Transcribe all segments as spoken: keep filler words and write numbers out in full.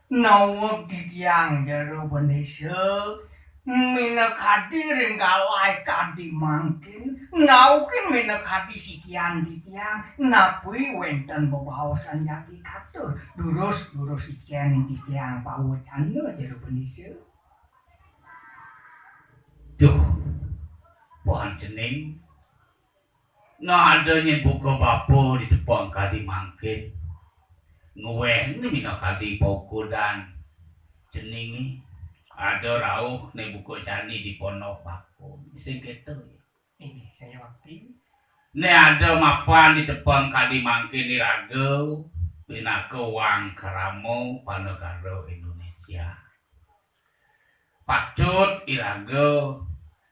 Naweg titiang Jero Benisa, minakadi ring galahé kadi mangkin, naukin minakadi sikian titiang, napi wénten bebaosan jagi katur, durus, durus icén titiang pawecana Jero Benisa. Duh, Puhan Cening, nah ada nyén buka bapa di tepang kadi mangkin. Nguéh né minakadi paukudan Ceningé. Ada rauh né buka jani di pondoh bapa. Sing kéto ya. Inggih, saya wakti. Né ada mapan di tepang kadi mangkin iraga pinaka wang krama panegara Indonesia. Patut iraga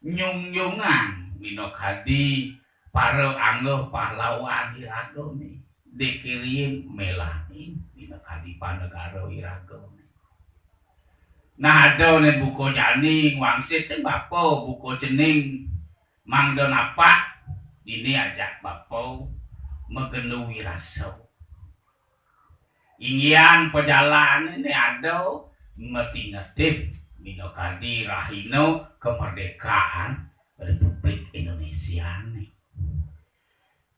nyungjungang minakadi para angga pahlawan iragané, dikirim melanin minakadi panegara iragané. Nah, ada né buka jani wangsit cén bapa, buka Cening mangda napak, dini ajak bapa magena wirasa. Inggihan pajalané ada matingetin minakadi rahina kamardikaan Republik Indonesia né.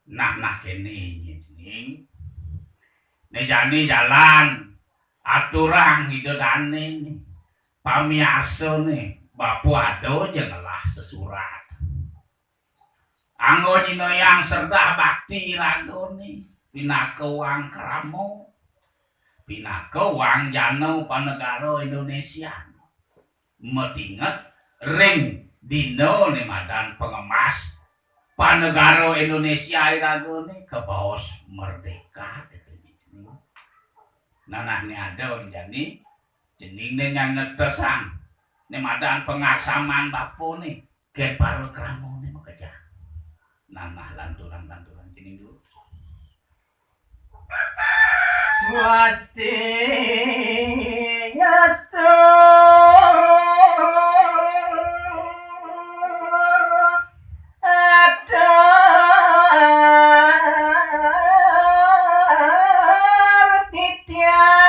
Nah, nah kéné nyén Cening. Né jani jalan aturang Ida Dané né. Pamiarsané, bapa ada ja ngelah sesurat. Angga nyinayang sredah bakti ragané, pinaka wang krama, pinaka wang jana panegara Indonesia. Matinget ring dina né madan pangemas panegara Indonesia iragané kabaos merdeka. Nah, nah, né ada jani, Cening né nyan netesang né madan pangaksaman bapané. Kén para kramané makejang. Nah, nah, lanturan-lanturan Cening dulu. Swasti ngastu. Atur titiang.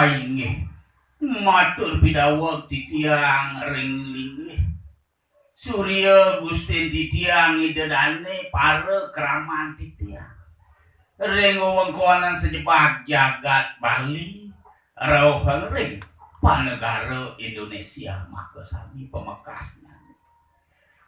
Inggih, matur pidaweg titiang ring linggih Surya Gustin titiang, Ida Dané, para kraman titiang ring wewengkonan sajebag jagat Bali, rauh ring panegara Indonesia makasami pamekasnyané.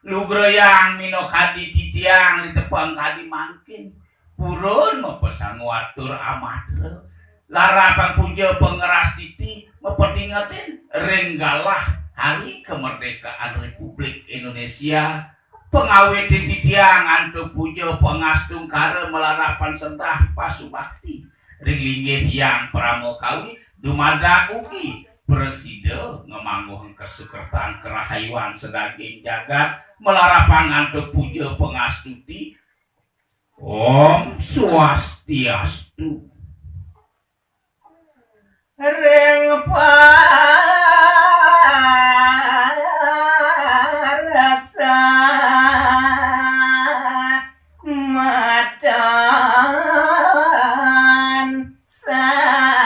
Lugrayang minakadi titiang ri tepang kadi mangkin, purun mapasangu atur amatra, larapan puja pangrastiti, mapatingetin ring galah hari kamardikaan Republik Indonesia, pangawitin titiang antuk puja pangastungkara malarapan sedah pasubakti ring linggih Hyang Parama Kawi, dumadak ugi prasida ngamangguhang kasukertan karahayuan sadaging jagat, malarapan antuk puja pangastuti. Om Swastiastu. Ring parasa matan sami.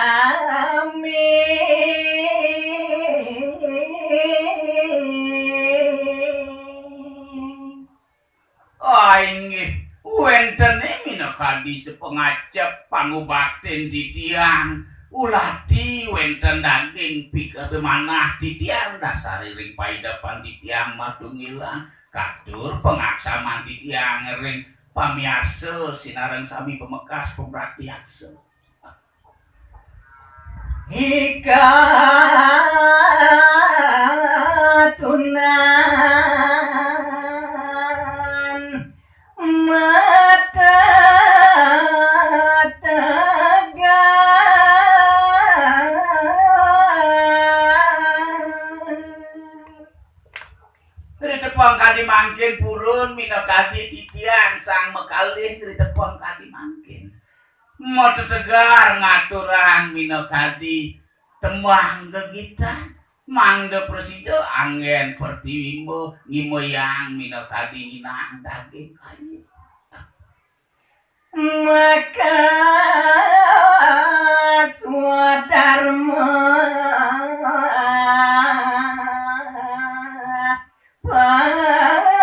Ah, inggih, wénten minakadi sapangajap pangubaktin titiang. Ulati wénten daging pikada manah titiang dasari ring paidepan titiang matunggilan. Katur pangaksaman titiang ring pamiarsa sinareng sami pamekas pamrakyasa. Ikatunan mata tegang. Ri tepang kadi mangkin purun minakadi titiang sang makalih ri tepang kadi mangkin. Matetegar ngaturang minakadi tembang gegitan, Mangda prasida anggén pertiwimba ngimayang minakadi nginang daging kayu. Maka swadarma panyulung.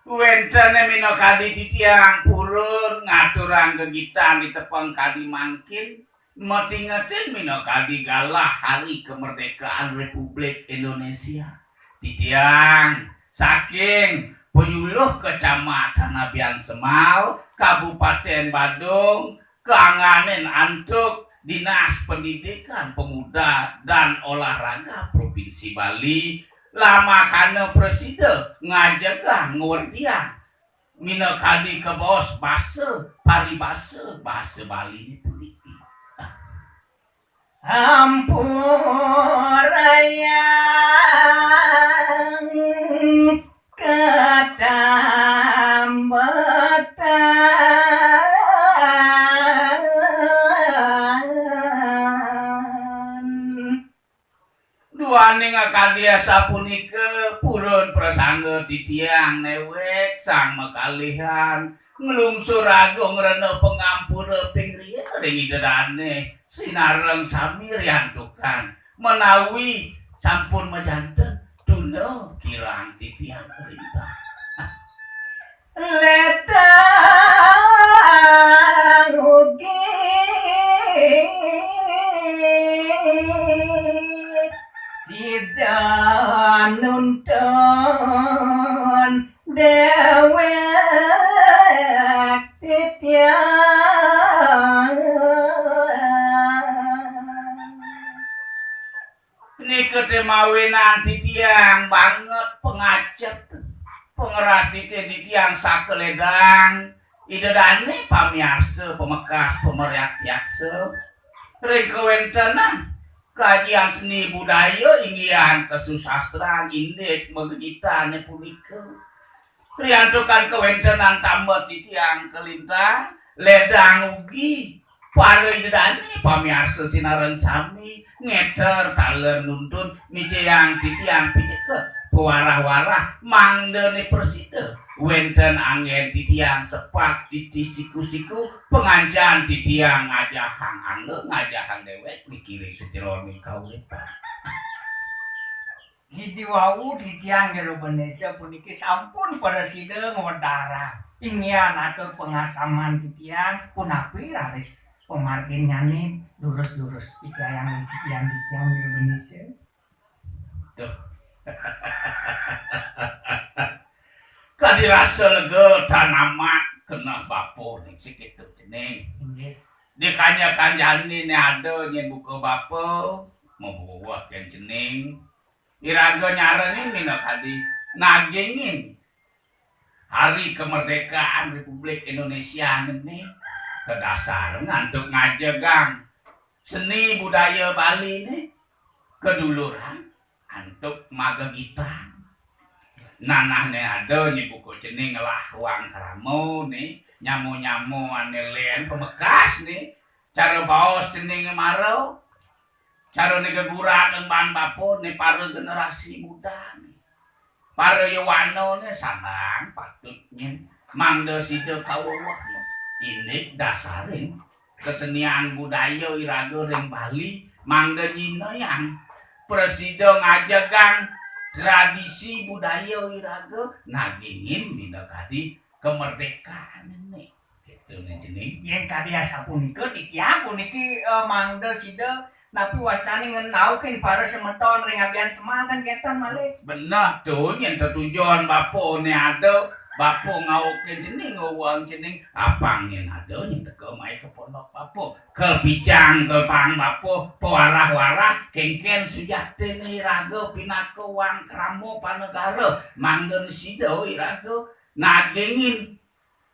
Wénténé minakadi titiang purun ngaturang gegitan di tepeng kadi mangkin, matingetin minakadi galah hari kemerdekaan Republik Indonesia. Titiang saking penyuluh Kecamatan Abiansemal, Kabupaten Badung, kaangganin antuk Dinas Pendidikan Pemuda dan Olahraga Provinsi Bali, lamakana prasida ngajegang ngwerdiang minakadi kabaos basa paribasa basa Baliné puniki. Ampurayang katambatan. Duaning akadi asapunika, purun prasangga titiang néwék sang makalihan nglungsur agung rena pangampura ping riya ring Ida Dané sinareng sami riantukan menawi sampun majanten tuna kirang titiang kalintang. Ledang ugi sida nuntun déwék titiang. Nika té mawinan titiang banget pangacep, pangrastiti titiang saka ledang Ida Dané pamiarsa pamekas pamrakyatsa ring kawéntenan kajian seni budaya inggihan kasusastran indik magegitané punika. Riantukan kawéntenan tambet titiang kalintang, ledang ugi para Ida Dané pamiarsa sinareng sami ngéter taler nuntun micayang titiang piceket pawarah-warah mangdané prasida wénten anggén titiang sepat titi siku-siku pangancan titiang ngajahang angga ngajahang déwék niki ring sajeroning kauripan. Idi wau titiang Jero Bendésa puniki sampun prasida ngwedarang. Inggihan atur pangasaman titiang punapi raris pamarginnyané durus-durus. Picayang ring titiang, titiang Jero Bendésa. Duh. Kadi rasa lega tan amat keneh bapa ning sikitu cening. Inggih. Dikanja-kanjani né ada nyén buka bapa, mabuah kén cening. Iraga nyarengin minakadi nagingin hari kemerdekaan Republik Indonesia né kadasar antuk ngajegang seni budaya Bali né kaduluran antuk magegitang. Nanah né ada nyén buka cening ngelah wang krama né, nyama-nyama ané lén pamekas né, cara baos cening mara, cara né gegurat emban bapa né para generasi muda né. Para yowana né sandang patut nyén mangda sida kawewehan. Indik dasarin kesenian budaya iraga ring Bali mangda nyinayang prasida ngajegang tradisi budaya iraga nagingin minakadi kemerdekaan né. Gitu né cening. Yén kadi asapunika titiang puniki eh, mangda sida napi wastané ngenaukin para semeton ring Abiansemal kénten malih. Beneh to nyén tetujon bapa né ada, bapa ngaukin cening, ngawang cening, apang nyén ada nyén teka mai ka pondok bapa. Kapicang ka pang bapa, pawarah-warah, kénkén sujatiné iraga pinaka wang krama panegara, mangda sida iraga nagingin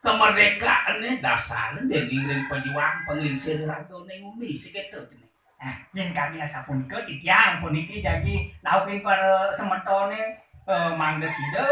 kemerdekaanné dasar déning ring pejuang panglingsir iraga ning uni sikitu cening. Ah, yén kadi asapunika titiang puniki jagi naukin para semetoné eh, mangda sida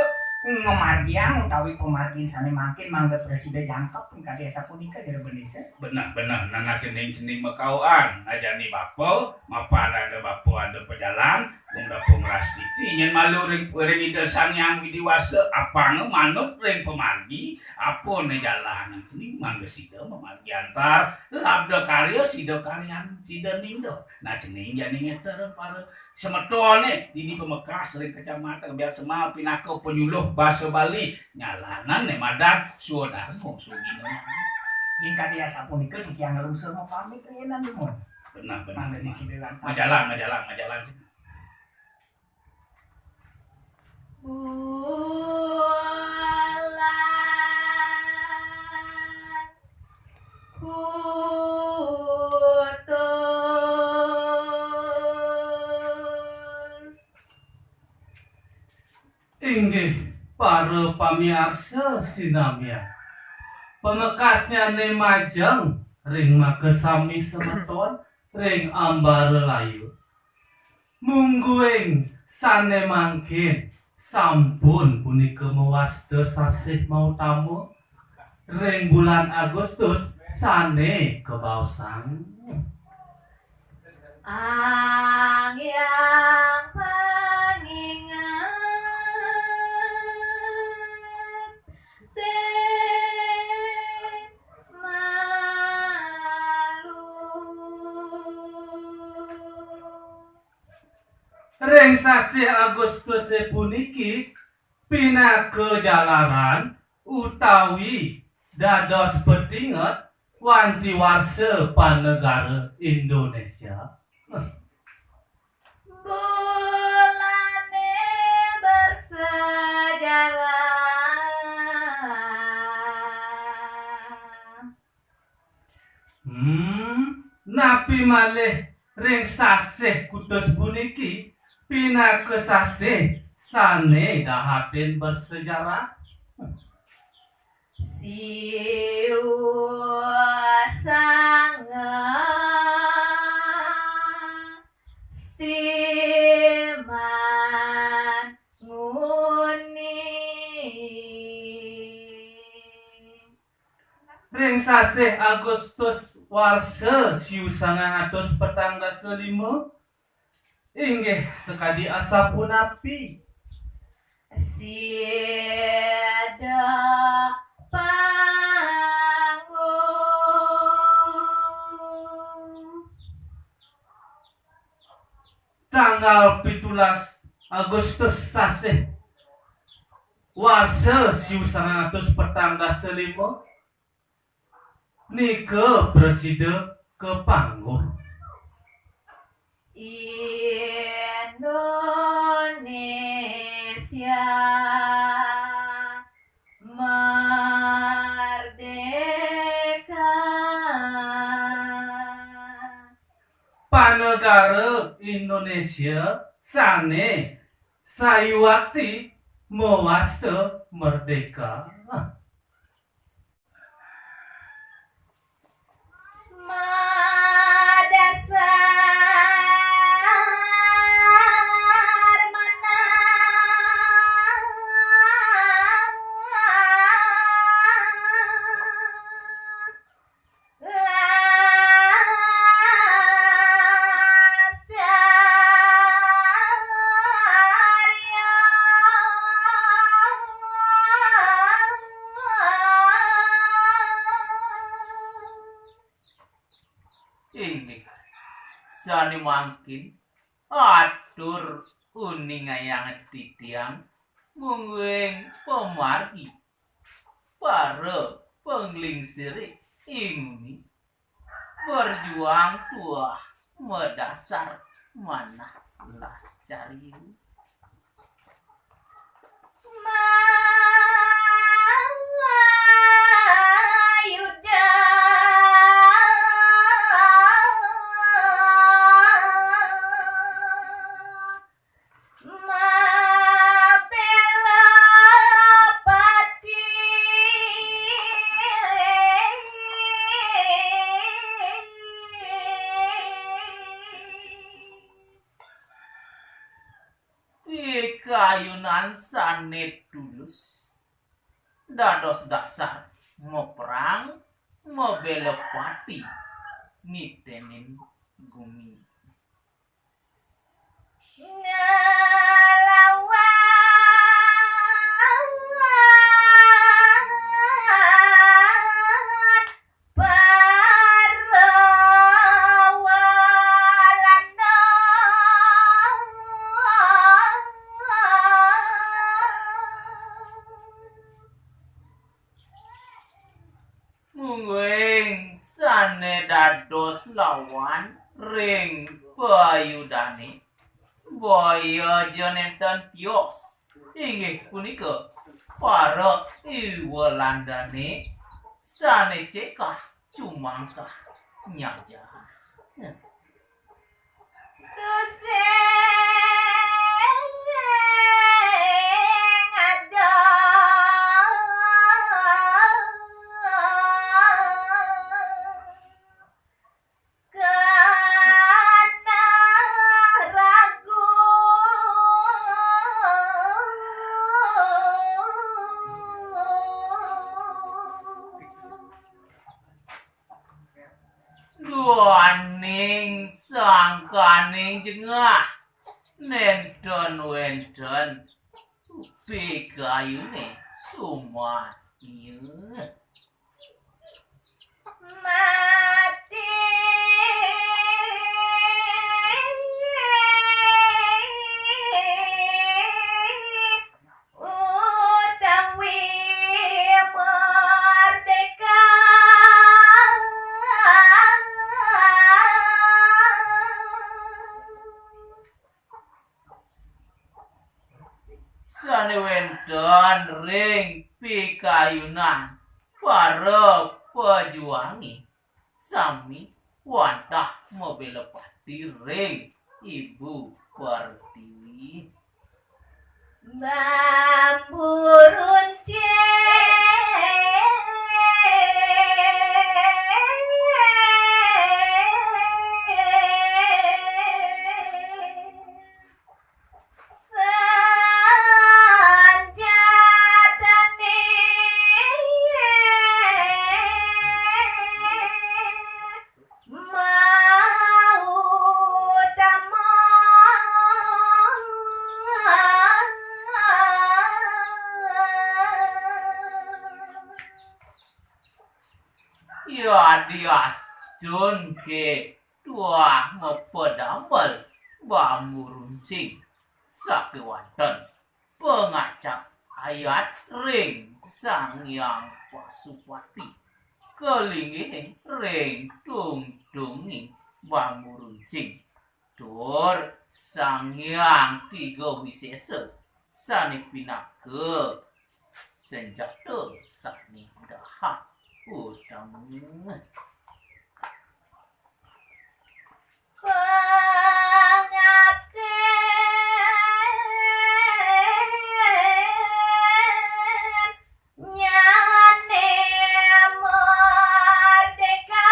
Mamargiang utawi pamargin sané mangkin mangda prasida jangkep kadi asapunika, jero Bendésa. Beneh, beneh, nana cening-cening makauan, najani bapa, mapan ada bapa ada pajalan, mung bapa ngrastiti, nyén malu ring, ring Ida Sang Hyang Widi Wasa, apanga manut ring pamargi, apa né jalan cening mangda sida mamargi antar, labda karya sida karyan, sida ninda. Nah, cening jani ngéter para semetoné, dini pamekas ring kecamatan, biasa mau pinaka penyuluh basa Bali, nyalanan né madan swadarma sugina. Yén kadi asapunika titiang nglungsur mapamit riinan dumun. Benar, benar. Mangda sida lantas. Majalan, majalan, majalan. Bulan putus. Inggih, para pamiarsa sinamian. Pamekasnyané majeng ring makasami semeton ring ambara layu. Mungguing sané mangkin sampun punika mawasta sasih mautama ring bulan Agustus sané kabaosang. Angyang panginget malu. Ring sasih Agustusé puniki pinaka jalaran utawi dados petinget wanti warsa panegara Indonesia. Bulané bersejarah. Hmm, napi malih ring sasih kutus puniki pinaka sasih sané dahatin bersejarah? Siu sanga stiman nguni. Ring sasih Agustus warsa siu sangang atus petang dasa lima, inggih sakadi asapunapi. Sida panggung. Tanggal pitulas Agustus sasih warsa siu sangang atus petang dasa lima, nika prasida kapangguh. Indonesia merdeka. Panegara Indonesia sané sayuwakti mawasta merdeka. Madasar manah. Inggih, sané mangkin atur uningayang titiang mungguing pamargi para panglingsiré inguni. Berjuang tuah madasar manah las cariu. Mayuda. Mapela pati. Ika Kayunan sané tulus dados dasar maperang, mabéla pati, niténin gumi. Nglawan para Walanda. Mungguing sané dados lawan ring payudané, boya ja nénten tios. Inggih punika para I Walandané sané cekah cumangkah nyajah. Tusing ada kana ragu. Duaning sangkaning jengah, nénten wénten pikayuné sumatiya. Mati utawi merdeka. Sané wénten ring pikayunan para pajuangé sami wantah mabéla pati ring Ibu Pertiwi. Bambu runcing. Sanjatané mautama. Yadiastun ké tuah mapadamel bambu runcing sakéwanten pangacap ayat ring Sang Hyang Pasupati, kalinggihin ring tungtunging bambu runcing, tur Sang Hyang Tiga Wisésa sané pinaka sanjata sané dahat utama. Pangabdinnyané merdeka.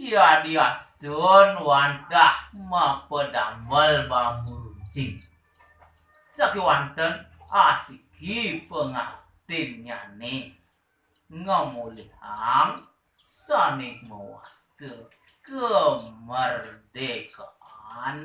Yadiastun wantah mapadamel bambu runcing, sakéwanten asiki pangabdinnyané ngamolihang sané mawasta kamardikaan.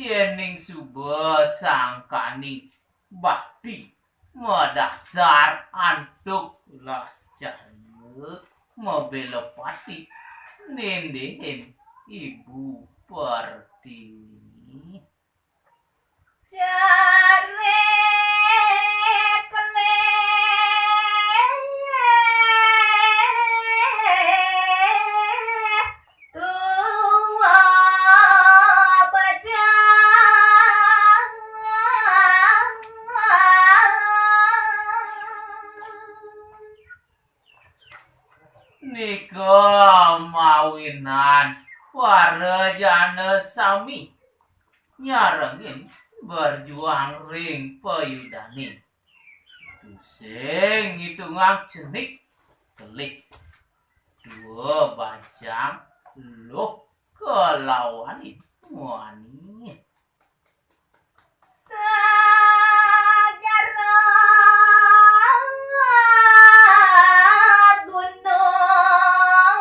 Yéning suba sangkaning bakti madasar antuk lascaya mabéla pati, néndéhin Ibu Pertiwi. Jarit lé. Irika mawinan para jana sami nyarengin berjuang ring payudané. Tusing ngitungang cenik telik. Dua bajang luh kalawanin muani. Segara gunung alas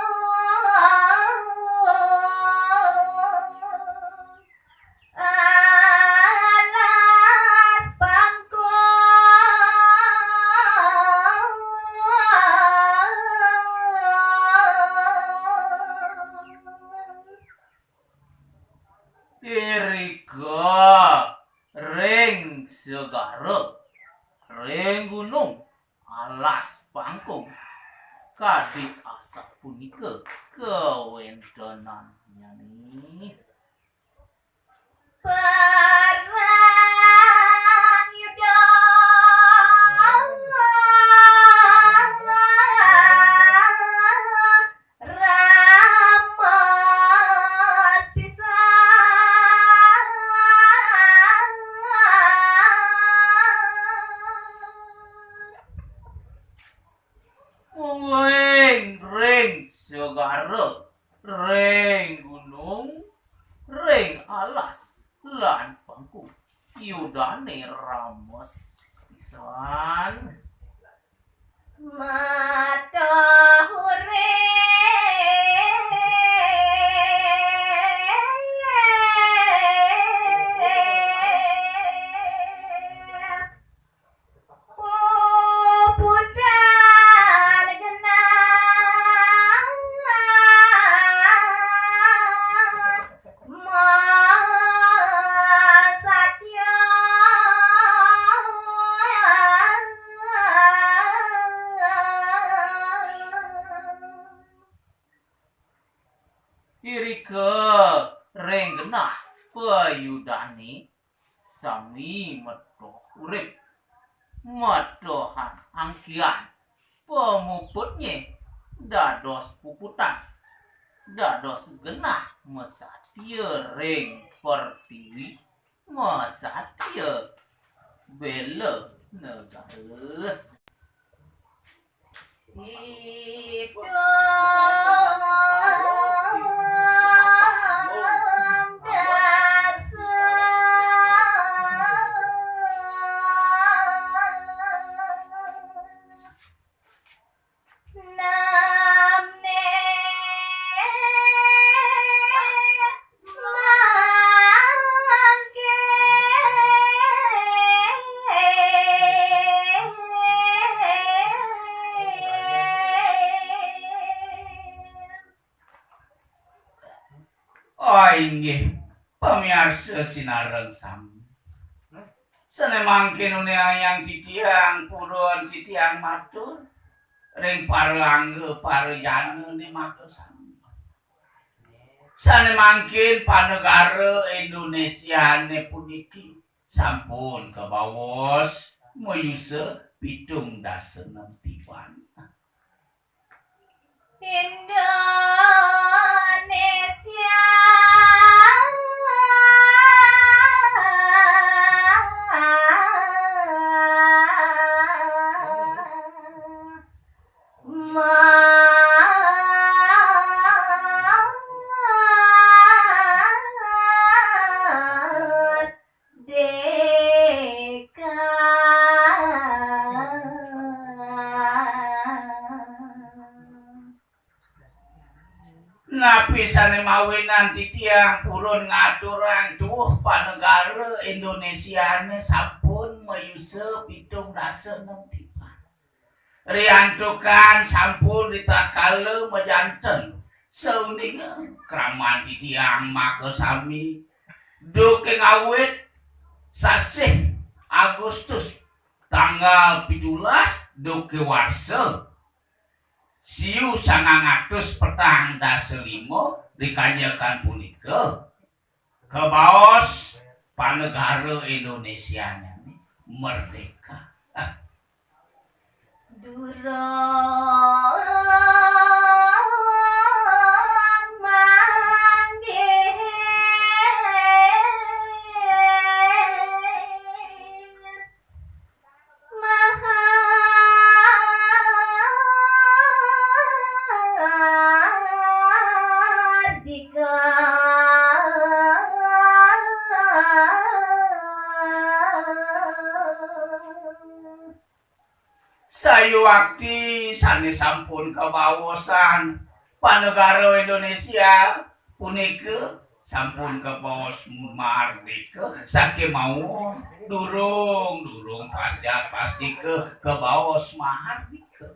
pangkung. Irika ring segara, ring gunung, alas pangkung, kadi asapunika kawéntenannyané. Perang Yuda rames pisan. Mungguing ring segara, ring gunung, ring alas lan pangkung, yudané rames pisan. Mata hurip. Puputan genah masatya. Irika ring genah payudané sami metoh urip, metohan angkihan, pamuputnya dados puputan, dados genah masatya ring pertiwi, masatya béla negara. Ida dasa namne mangkin. Oh, inggih, pamiarsa sinareng sami. Sané mangkin uningang titiang purun titiang matur ring para angga, para jana né matur sami. Sané mangkin panegara Indonésiané puniki sampun kabaos mayusa pitung dasa nem tiban. Indonesia. Merdeka. Napi sané mawinan titiang purun ngaturang tuwuh panegara Indonésiané sampun mayusa pitung dasa nem tiban. Riantukan sampun ritatkala majanten, sauninga kraman titiang makasami, duké ngawit sasih Agustus tanggal pitulas duké warsa siu sangang atus petang dasa lima, rikanjekan punika kabaos panegara Indonésianyané merdeka. Ah. Durung Sayuwakti sané sampun kabaosan panegara Indonesia punika sampun kabaos mardika sakémawa durung durung pasca pastika kabaos mardika.